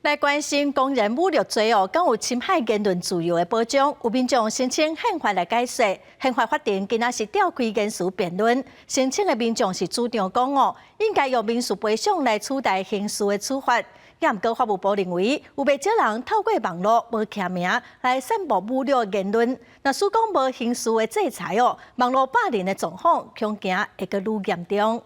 來關心公然侮辱罪哦，敢有侵害言論自由的保障？有民眾申請憲法來解釋，憲法法庭今仔是召開言詞辯論，申請的民眾是主張講哦，應該用民事賠償來取代刑事的處罰。也毋過法務部認為，有袂少人透過網路無記名來散布侮辱言論，若使講無刑事的制裁哦，網路霸凌的狀況恐驚會閣愈嚴重。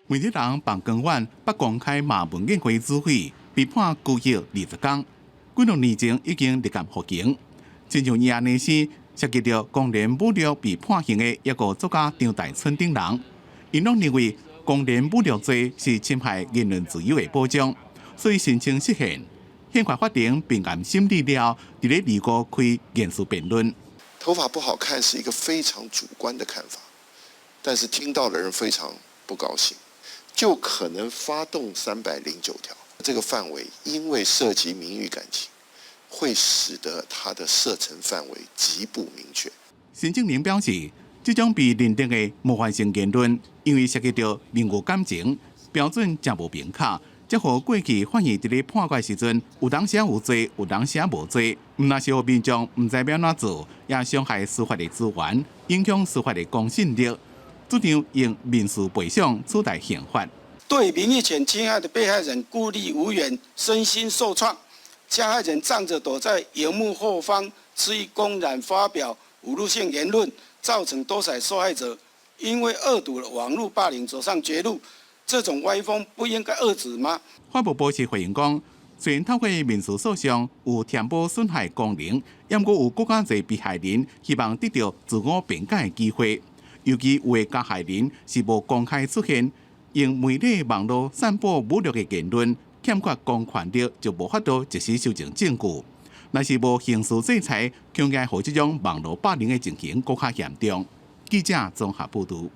媒體人彭光遠不公開罵文建會主委，被判拘役20天，幾兩年前已經立案服刑。親像伊按呢是涉及著公然侮辱被判刑的一個作家張大春等人，𪜶攏認為公然侮辱罪是侵害言論自由的保障，所以申請釋憲。憲法法庭並案審理了，佇咧25開言詞辯論。頭髮不好看是一個非常主觀的看法，但是聽到的人非常不高興，就可能發動309條這個範圍，因為涉及名譽感情，會使得它的射程範圍極不明確。申請人表示，這種被認定的冒犯性言論，因為涉及著名譽感情，標準誠無明確，這予過去法院佇咧判決時陣，有當時有罪，有當時無罪，毋但是予民眾毋知欲按怎做，也傷害司法的資源，影響司法的公信力。主張用民事賠償取代刑罰。對名譽權侵害的被害人孤立無援，身心受創，加害人仗著躲在螢幕後方，恣意公然發表侮辱性言論，造成多少受害者因為惡睹了網路霸凌走上絕路，這種歪風不應該遏止嗎？法務部是回應講，雖然透過民事訴訟有填補損害功能，毋過有閣較濟被害人希望得著自我辯解的機會。尤其有的加害人是無公開出現，用媒體網路散布侮辱的言論，欠缺公權力就無法度及時收集證據。若是無刑事制裁，恐驚予這種網路霸凌的情形閣較嚴重。記者綜合報導。